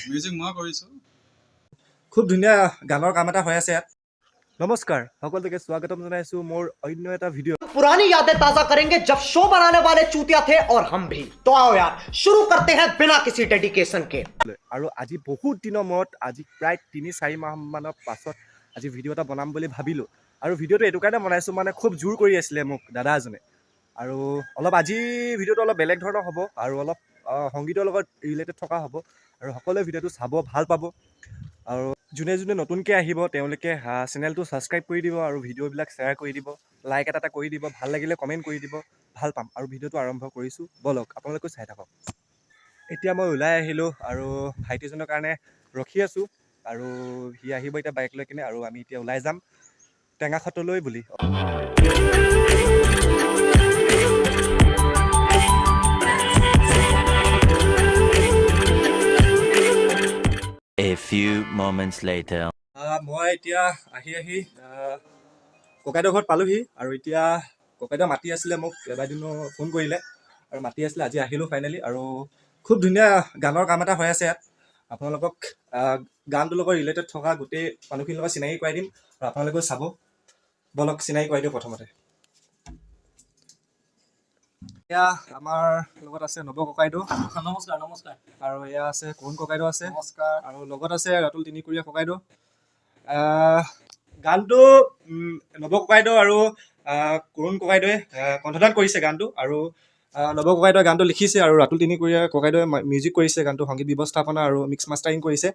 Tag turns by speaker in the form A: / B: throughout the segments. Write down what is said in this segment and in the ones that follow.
A: Music মই কৰিছোঁ।
B: খুব ধুনীয়া গানৰ কাম এটা হৈ আছে ইয়াত। নমস্কাৰ, সকলোকে স্বাগতম জনাইছোঁ মোৰ অন্য এটা ভিডিঅ'।
C: पुरानी यादें ताजा करेंगे, जब शो बनाने वाले चूतिया थे और हम भी। तो आओ यार, शुरू करते हैं बिना किसी डेडिकेशन के।
B: আৰু আজি বহুত দিনৰ মূৰত, আজি প্ৰায় 3-4 মাহমানৰ পাছত আজি ভিডিঅ' এটা বনাম বুলি ভাবিলোঁ। আৰু ভিডিঅ'টো এইটো কাৰণে বনাইছোঁ, মানে খুব জোৰ কৰি আছিলে মোক দাদা এজনে। আৰু অলপ আজি ভিডিঅ'টো অলপ বেলেগ ধৰণৰ হ'ব আৰু অলপ সংগীতৰ লগত ৰিলেটেড থকা হ'ব। আৰু সকলোৱে ভিডিঅ'টো চাব, ভাল পাব। আৰু যোনে যোনে নতুনকৈ আহিব, তেওঁলোকে চেনেলটো ছাবস্ক্ৰাইব কৰি দিব আৰু ভিডিঅ'বিলাক শ্বেয়াৰ কৰি দিব, লাইক এটা এটা কৰি দিব, ভাল লাগিলে কমেণ্ট কৰি দিব, ভাল পাম। আৰু ভিডিঅ'টো আৰম্ভ কৰিছোঁ, ব'লক, আপোনালোকেও চাই থাকক। এতিয়া মই ওলাই আহিলোঁ আৰু ভাইটিজনৰ কাৰণে ৰখি আছোঁ আৰু সি আহিব এতিয়া বাইক লৈ কিনে আৰু আমি এতিয়া ওলাই যাম টেঙাখাটলৈ বুলি।
D: A few moments later.
B: মই এতিয়া আহি আহি ককাইদেউৰ ঘৰত পালোহি। আৰু এতিয়া ককাইদেউ মাতি আছিলে মোক, কেইবাদিনো ফোন কৰিলে আৰু মাতি আছিলে, আজি আহিলোঁ ফাইনেলি। আৰু খুব ধুনীয়া গানৰ কাম এটা হৈ আছে ইয়াত। আপোনালোকক গানটোৰ লগত ৰিলেটেড থকা গোটেই মানুহখিনিৰ লগত চিনাকি কৰাই দিম আৰু আপোনালোকেও চাব। ব'লক, চিনাকি কৰাই দিওঁ প্ৰথমতে। এয়া আমাৰ লগত আছে নৱ ককাইদেউ।
E: নমস্কাৰ, নমস্কাৰ।
B: আৰু এয়া আছে কৰুণ ককাইদেউ আছে।
A: নমস্কাৰ।
B: আৰু লগত আছে ৰাতুল তিনিকুৰীয়া ককাইদেউ। গানটো নৱ ককাইদেউ আৰু কৰুণ ককাইদেৱে কণ্ঠদান কৰিছে গানটো। আৰু নৱ ককাইদেৱে গানটো লিখিছে আৰু ৰাতুল তিনিকুৰীয়া ককাইদেৱে মিউজিক কৰিছে গানটো, সংগীত ব্যৱস্থাপনা আৰু মিক্স মাষ্টাৰিং কৰিছে।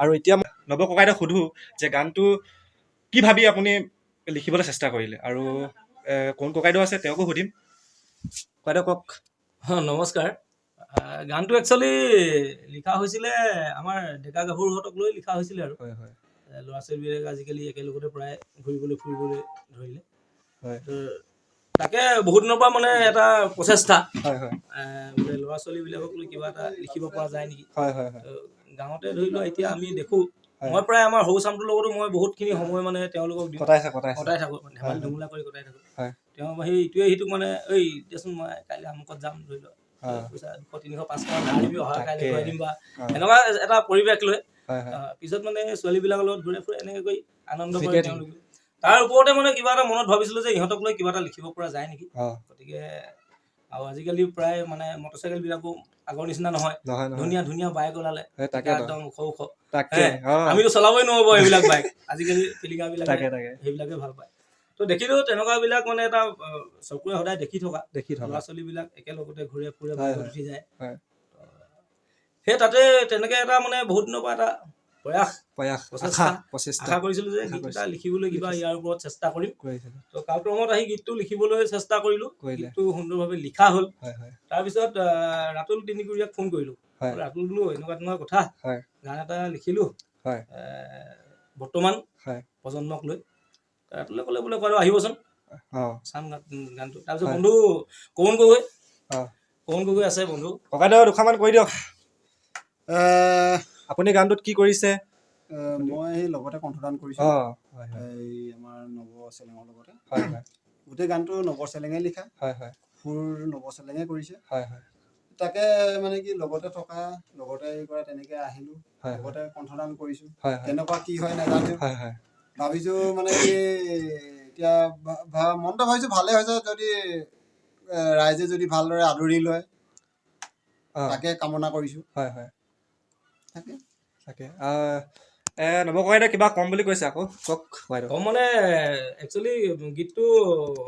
B: আৰু এতিয়া মই নৱ ককাইদেউক সোধোঁ যে গানটো কি ভাবি আপুনি লিখিবলৈ চেষ্টা কৰিলে। আৰু কৰুণ ককাইদেউ আছে, তেওঁকো সুধিম। ককাইদেউ, কওক।
E: নমস্কাৰ। গানটো একচুৱেলি লিখা হৈছিলে আমাৰ ডেকা গাভৰুহঁতক লৈ লিখা হৈছিলে। আৰু
B: হয় হয়
E: ল'ৰা ছোৱালীবিলাক আজিকালি একেলগতে প্ৰায় ঘূৰিবলৈ ফুৰিবলৈ ধৰিলে। তো তাকে বহুত দিনৰ পৰা মানে এটা প্ৰচেষ্টা
B: হয় হয়
E: বোলে ল'ৰা ছোৱালীবিলাকক লৈ কিবা এটা লিখিব পৰা যায় নেকি।
B: হয় হয় হয়
E: তো গাঁৱতে ধৰি লোৱা এতিয়া আমি দেখোঁ, মই প্ৰায় আমাৰ সৰু চামটোৰ লগতো মই বহুতখিনি সময় মানে তেওঁলোকক দিওঁ।
B: কটাইছে, কটাইছে।
E: কটাই থাকোঁ, ধেমালি ধুমুলা কৰি কটাই থাকোঁ। তেওঁ সেই ইটোৱে সিটোক মানে, ঐ দেচোন, মই কাইলৈ আমুকত যাম, ধৰি লোৱা পইচা 200, 300, 500 ধাৰ দিবি, অহা কাইলৈ ঘূৰাই দিম বা এনেকুৱা এটা পৰিৱেশ লৈ
B: হয় হয়
E: পিছত মানে ছোৱালীবিলাকৰ লগত ঘূৰে ফুৰে, এনেকৈ কৰি আনন্দ কৰে তেওঁলোকে। তাৰ ওপৰতে মানে কিবা এটা মনত ভাবিছিলোঁ যে ইহঁতক লৈ কিবা এটা লিখিব পৰা যায় নেকি। গতিকে আৰু আজিকালি প্ৰায় মানে মটৰচাইকেলবিলাকো আগৰ নিচিনা নহয়।
B: নহয় নহয়।
E: ধুনীয়া ধুনীয়া বাইক ওলালে।
B: সেই তাকেতো।
E: একদম ওখ ওখ।
B: তাকে
E: আমিতো চলাবই নোৱাৰোঁ এইবিলাক বাইক। আজিকালি পিলিঙাবিলাকে
B: তাকে তাকে
E: সেইবিলাকে ভাল পায়। তো দেখিলোঁ তেনেকুৱাবিলাক মানে এটা চকুৰে সদায় দেখি থকা
B: দেখি থকা
E: ল'ৰা ছোৱালীবিলাক একেলগতে ঘূৰে ফুৰে, বাইকত উঠি যায়। সেই তাতে তেনেকে এটা মানে বহুত দিনৰ পৰা এটা প্ৰয়াস,
B: প্ৰয়াস,
E: প্ৰচেষ্টা,
B: আশা, প্ৰচেষ্টা।
E: আশা কৰিছিলোঁ যে
B: আশা
E: গীত এটা
B: কৰিছিলোঁ।
E: লিখিবলৈ কিবা ইয়াৰ ওপৰত চেষ্টা কৰিম।
B: কৰিছিলে।
E: তো কালক্ৰমত আহি গীতটো লিখিবলৈ চেষ্টা কৰিলোঁ।
B: কৰিলে।
E: গীতটো সুন্দৰভাৱে লিখা হ'ল।
B: হয় হয়
E: তাৰপিছত ৰাতুল তিনিকুৰীয়াক ফোন কৰিলোঁ। ৰাতুল বোলো, এনেকুৱা তেনেকুৱা কথা, গান এটা লিখিলোঁ বৰ্তমান প্ৰজন্মক লৈ। ৰাতুলে ক'লে বোলে বাৰু আহিবচোন, চাম গানটো। তাৰপিছত বন্ধু কৰুণ গগৈ, কৰুণ গগৈ আছে বন্ধু।
B: ককাইদেউ, দুষাৰমান কৈ দিয়ক, আপুনি গানটোত কি কৰিছে?
F: মই সেই লগতে কণ্ঠদান কৰিছোঁ।
B: হয় হয়
F: এই আমাৰ নৱ চেলেঙৰ লগতে।
B: হয় হয়
F: গোটেই গানটো নৱ চেলেঙে লিখা,
B: হয় হয়
F: সুৰ নৱ চেলেঙে কৰিছে।
B: হয় হয়
F: তাকে মানে কি, লগতে থকা, লগতে হেৰি কৰা, তেনেকে আহিলোঁ,
B: হয় হয়
F: লগতে কণ্ঠদান কৰিছোঁ।
B: হয় হয়
F: কেনেকুৱা কি হয় নাজানো।
B: হয় হয়
F: ভাবিছোঁ মানে কি, এতিয়া মনতে ভাবিছোঁ ভালে হৈছে, যদি ৰাইজে যদি ভালদৰে আদৰি লয়, তাকে কামনা কৰিছোঁ।
B: হয় হয়
F: তাকে।
B: তাকে নৱ ককাইদেউ কিবা কম বুলি কৈছে আকৌ, কওক ককাইদেউ।
E: কম মানে একচুৱেলি গীতটো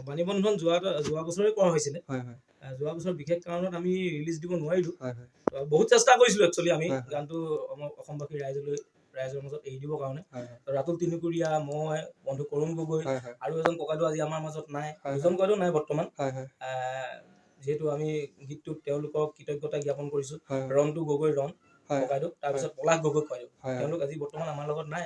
E: বাণীবন্ধন যোৱা যোৱা বছৰে কৰা হৈছিলে।
B: হয় হয়
E: যোৱা বছৰ বিশেষ কাৰণত আমি ৰিলিজ দিব নোৱাৰিলোঁ।
B: হয় হয়
E: বহুত চেষ্টা কৰিছিলোঁ একচুৱেলি আমি
B: হয় হয়।
E: গানটো আমাৰ অসমবাসী ৰাইজলৈ, ৰাইজৰ মাজত এৰি দিবৰ কাৰণে।
B: হয় হয়
E: ৰাতুল তিনিকুৰীয়া, মই, বন্ধু কৰুণ গগৈ
B: হয় হয়
E: আৰু এজন ককাইদেউ আজি আমাৰ মাজত নাই।
B: হয়।
E: দুজন ককাইদেউ নাই বৰ্তমান।
B: হয় হয়
E: যিহেতু আমি গীতটোত তেওঁলোকক কৃতজ্ঞতা জ্ঞাপন কৰিছোঁ।
B: হয় হয়
E: ৰন্টু গগৈ ৰণ ককাইদেউ, তাৰপিছত পলাশ গগৈ ককাইদেউ,
B: হয় হয়
E: তেওঁলোক আজি বৰ্তমান আমাৰ লগত নাই।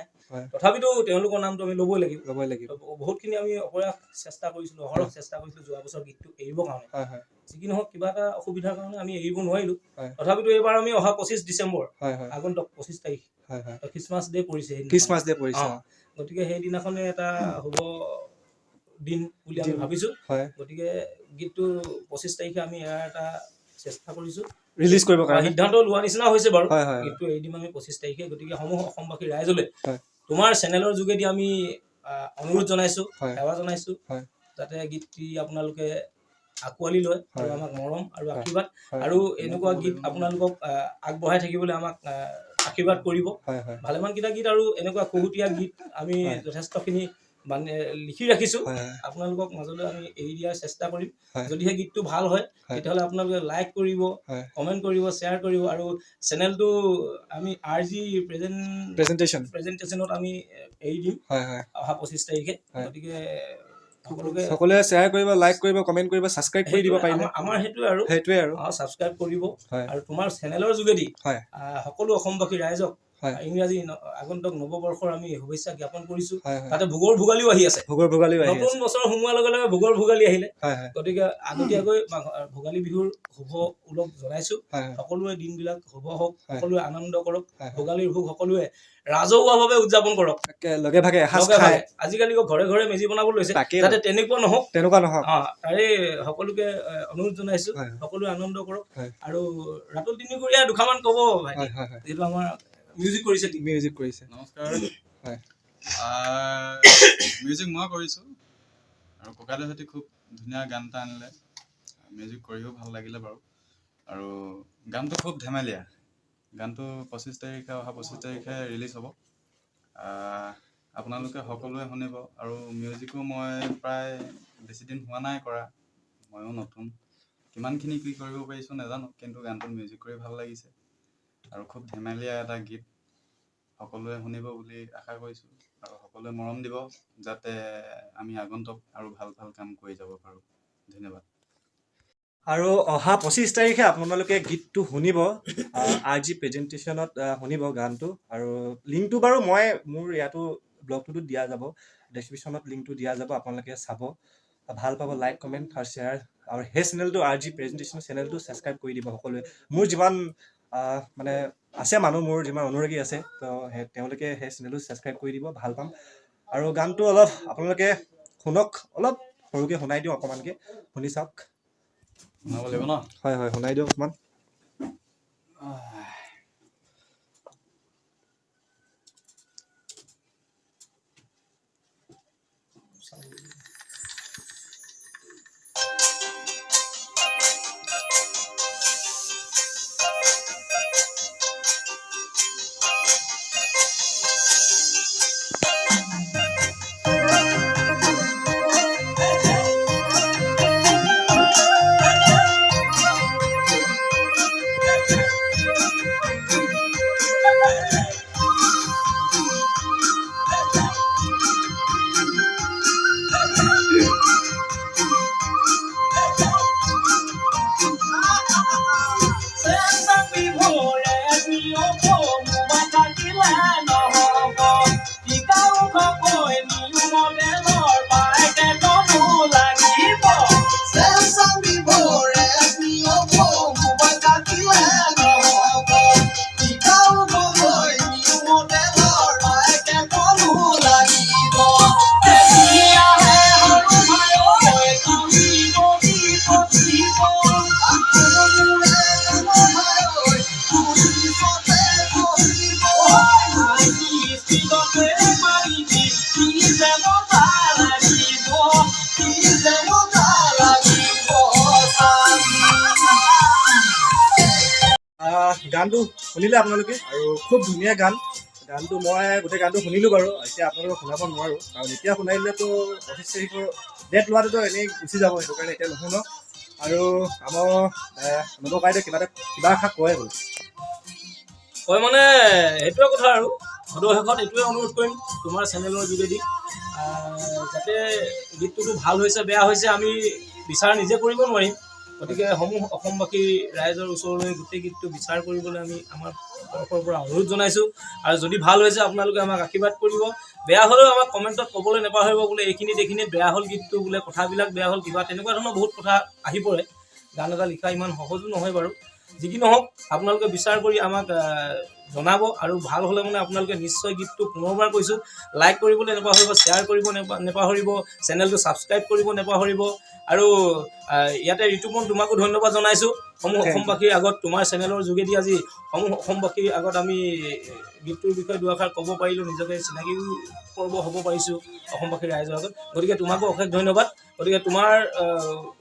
E: তথাপিতো তেওঁলোকৰ নামটো আমি ল'বই লাগিব।
B: ল'বই লাগিব।
E: তো বহুতখিনি আমি অপৰাস চেষ্টা কৰিছিলোঁ, অহৰহ চেষ্টা কৰিছিলোঁ যোৱা বছৰ গীতটো এৰিবৰ কাৰণে।
B: হয় হয়
E: যি কি নহওক, কিবা এটা অসুবিধাৰ কাৰণে আমি এৰিব নোৱাৰিলোঁ। তথাপিতো এইবাৰ আমি অহা 25 ডিচেম্বৰ,
B: হয় হয়
E: আগন্তুক 25 তাৰিখ,
B: হয় হয়
E: খ্ৰীষ্টমাছ ডে পৰিছে সেইদিনাখন।
B: খ্ৰীষ্টমাছ ডে পৰিছে।
E: গতিকে সেইদিনাখনে এটা শুভ দিন বুলি আমি
B: দিন।
E: ভাবিছোঁ।
B: হয়।
E: গতিকে গীতটো 25 তাৰিখে আমি ইয়াৰ এটা চেষ্টা কৰিছোঁ।
B: ৰিলিজ কৰিবৰ কাৰণে
E: সিদ্ধান্ত লোৱা নিচিনা হৈছে বাৰু।
B: হয় হয়
E: গীতটো এৰি দিম আমি 25 তাৰিখে। গতিকে সমূহ অসমবাসী ৰাইজলৈ
B: হয়।
E: তোমাৰ চেনেলৰ যোগেদি আমি অনুৰোধ জনাইছো,
B: হয়।
E: সেৱা জনাইছো,
B: হয়।
E: যাতে গীতটি আপোনালোকে আঁকোৱালি লয় আৰু
B: হয়।
E: আমাক মৰম আৰু
B: হয়।
E: আশীৰ্বাদ
B: হয়।
E: আৰু এনেকুৱা গীত আপোনালোকক আগবঢ়াই থাকিবলৈ আমাক আশীৰ্বাদ কৰিব।
B: হয় হয়
E: ভালেমানকেইটা গীত আৰু এনেকুৱা খুহুতীয়া গীত আমি
B: হয়।
E: যথেষ্টখিনি মানে লিখি ৰাখিছোঁ।
B: হয় হয়
E: আপোনালোকক মাজলৈ আমি এৰি দিয়াৰ চেষ্টা কৰিম।
B: হয়।
E: যদিহে গীতটো ভাল হয়,
B: হয়।
E: তেতিয়াহ'লে আপোনালোকে লাইক কৰিব,
B: হয়।
E: কমেণ্ট কৰিব, শ্বেয়াৰ কৰিব আৰু চেনেলটো আমি আৰ জি
B: প্ৰেজেণ্টেশ্যন
E: প্ৰেজেণ্টেশ্যনত আমি এৰি দিম
B: হয় হয়
E: অহা 25 তাৰিখে।
B: হয়।
E: গতিকে সকলোকে
B: সকলোৱে শ্বেয়াৰ কৰিব, লাইক কৰিব, কমেণ্ট কৰিব, ছাবস্ক্ৰাইব কৰি দিব
E: সেইটোৱে
B: পাৰিলে
E: আমাৰ সেইটোৱে আৰু
B: সেইটোৱে আৰু
E: ছাবস্ক্ৰাইব কৰিব
B: হয়।
E: আৰু তোমাৰ চেনেলৰ যোগেদি
B: হয়।
E: সকলো অসমবাসী ৰাইজক
B: হয়।
E: ইংৰাজী আগন্তুক নৱবৰ্ষৰ আমি শুভেচ্ছা জ্ঞাপন কৰিছো।
B: হয় হয়
E: তাতে ভোগৰ ভোগালীও আহি আছে।
B: ভোগৰ ভোগালীও আহি
E: নতুন
B: আছে।
E: বছৰ সোমোৱাৰ লগে লগে ভোগৰ ভোগালী আহিলে।
B: হয় হয়
E: গতিকে আগতীয়াকৈ ভোগালী বিহুৰ শুভ ওলগ জনাইছো।
B: হয় হয়
E: সকলোৰে দিনবিলাক শুভ হওক,
B: হয়।
E: সকলোৱে আনন্দ কৰক,
B: হয়।
E: ভোগালীৰ ভোগ সকলোৱে ৰাজহুৱাভাৱে উদযাপন কৰক।
B: তাকে লগে ভাগে এসাঁজ
E: লগে
B: খাই
E: ভাগে। আজিকালি আকৌ ঘৰে ঘৰে মেজি বনাব লৈছে,
B: তাকেই
E: যাতে তেনেকুৱা নহওক।
B: তেনেকুৱা নহওক।
E: তাৰে সকলোকে অনুৰোধ জনাইছো,
B: হয় হয়
E: সকলোৱে আনন্দ কৰক।
B: হয়।
E: আৰু ৰাতুল তিনিকুৰীয়া দুষাৰমান ক'ব ভাইটি,
B: হয় হয় হয়
E: যিহেতু আমাৰ মিউজিক কৰিছে।
B: মিউজিক কৰিছে।
A: নমস্কাৰ।
B: হয়।
A: মিউজিক মই কৰিছোঁ আৰু ককাইদেউৰ সৈতে খুব ধুনীয়া গান এটা আনিলে। মিউজিক কৰিও ভাল লাগিলে বাৰু। আৰু গানটো খুব ধেমেলীয়া। গানটো 25 তাৰিখে, অহা 25 তাৰিখে ৰিলিজ হ'ব। আপোনালোকে সকলোৱে শুনিব। আৰু মিউজিকো মই প্ৰায় বেছি দিন হোৱা নাই কৰা, ময়ো নতুন, কিমানখিনি কি কৰিব পাৰিছোঁ নাজানো, কিন্তু গানটোত মিউজিক কৰি ভাল লাগিছে আৰু খুব ধেমেলীয়া এটা গীত। সকলোৱে শুনিব বুলি আশা কৰিছোঁ আৰু সকলোৱে মৰম দিব, যাতে আমি আগন্তুক আৰু ভাল ভাল কাম কৰি যাব পাৰোঁ। ধন্যবাদ।
B: আৰু অহা 25 তাৰিখে আপোনালোকে গীতটো শুনিব, আৰ জি প্ৰেজেণ্টেশ্যনত শুনিব গানটো। আৰু লিংকটো বাৰু মই মোৰ ইয়াতো ব্লগটোতো দিয়া যাব, ডেছক্ৰিপশ্যনত লিংকটো দিয়া যাব, আপোনালোকে চাব, ভাল পাব। লাইক, কমেণ্ট আৰু শ্বেয়াৰ আৰু সেই চেনেলটো আৰ জি প্ৰেজেণ্টেশ্যন চেনেলটো ছাবস্ক্ৰাইব কৰি দিব সকলোৱে। মোৰ যিমান মানে আছে মানুহ, মোৰ যিমান অনুৰাগী আছে, তো সেই তেওঁলোকে সেই চেনেলটো ছাবস্ক্ৰাইব কৰি দিব, ভাল পাম। আৰু গানটো অলপ আপোনালোকে শুনক, অলপ সৰুকৈ শুনাই দিওঁ, অকণমানকৈ শুনি চাওক।
A: শুনাব লাগিব ন?
B: হয় হয়, শুনাই দিয়ক অকণমান। গানটো শুনিলে আপোনালোকে, আৰু খুব ধুনীয়া গান। গানটো মই গোটেই গানটো শুনিলোঁ বাৰু, এতিয়া আপোনালোকক শুনাব নোৱাৰোঁ, কাৰণ এতিয়া শুনাই দিলেতো 25 তাৰিখৰ ডেট লোৱাটোতো এনেই গুচি যাব, সেইটো কাৰণে এতিয়া নুশুনো। আৰু আমাৰ নৱ বাইদেউ কিবা এষাৰ কয় বোলে।
E: কয় মানে সেইটোৱে কথা। আৰু সদৌ শেষত এইটোৱে অনুৰোধ কৰিম তোমাৰ চেনেলৰ যোগেদি, যাতে গীতটোতো ভাল হৈছে বেয়া হৈছে আমি বিচাৰ নিজে কৰিব নোৱাৰিম, গতিকে সমূহ অসমবাসী ৰাইজৰ ওচৰলৈ গোটেই গীতটো বিচাৰ কৰিবলৈ আমি আমাৰ তৰফৰ পৰা অনুৰোধ জনাইছোঁ। আৰু যদি ভাল হৈছে আপোনালোকে আমাক আশীৰ্বাদ কৰিব, বেয়া হ'লেও আমাক কমেণ্টত ক'বলৈ নাপাহৰিব, বোলে এইখিনিত এইখিনিত বেয়া হ'ল গীতটো, বোলে কথাবিলাক বেয়া হ'ল, কিবা তেনেকুৱা ধৰণৰ বহুত কথা আহি পৰে। গান এটা লিখা ইমান সহজো নহয় বাৰু। যি কি নহওক, আপোনালোকে বিচাৰ কৰি আমাক জনাব। আৰু ভাল হ'লে মানে আপোনালোকে নিশ্চয় গীতটো, পুনৰবাৰ কৈছোঁ, লাইক কৰিবলৈ নাপাহৰিব, শ্বেয়াৰ কৰিব নাপাহৰিব, চেনেলটো ছাবস্ক্ৰাইব কৰিব নাপাহৰিব। আৰু ইয়াতে ঋতুপন, তোমাকো ধন্যবাদ জনাইছোঁ। সমূহ
B: Thank you.
E: অসমবাসীৰ আগত, তোমাৰ চেনেলৰ যোগেদি আজি সমূহ অসমবাসীৰ আগত আমি গীতটোৰ বিষয়ে দুআষাৰ ক'ব পাৰিলোঁ, নিজকে চিনাকিও পৰ্ব হ'ব পাৰিছোঁ অসমবাসী ৰাইজৰ আগত। গতিকে তোমাকো অশেষ ধন্যবাদ। গতিকে তোমাৰ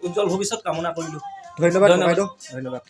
E: উজ্জ্বল ভৱিষ্যত কামনা কৰিলোঁ।
B: ধন্যবাদ
E: ধন্যবাদ।
B: ককাইদেউ, ধন্যবাদ।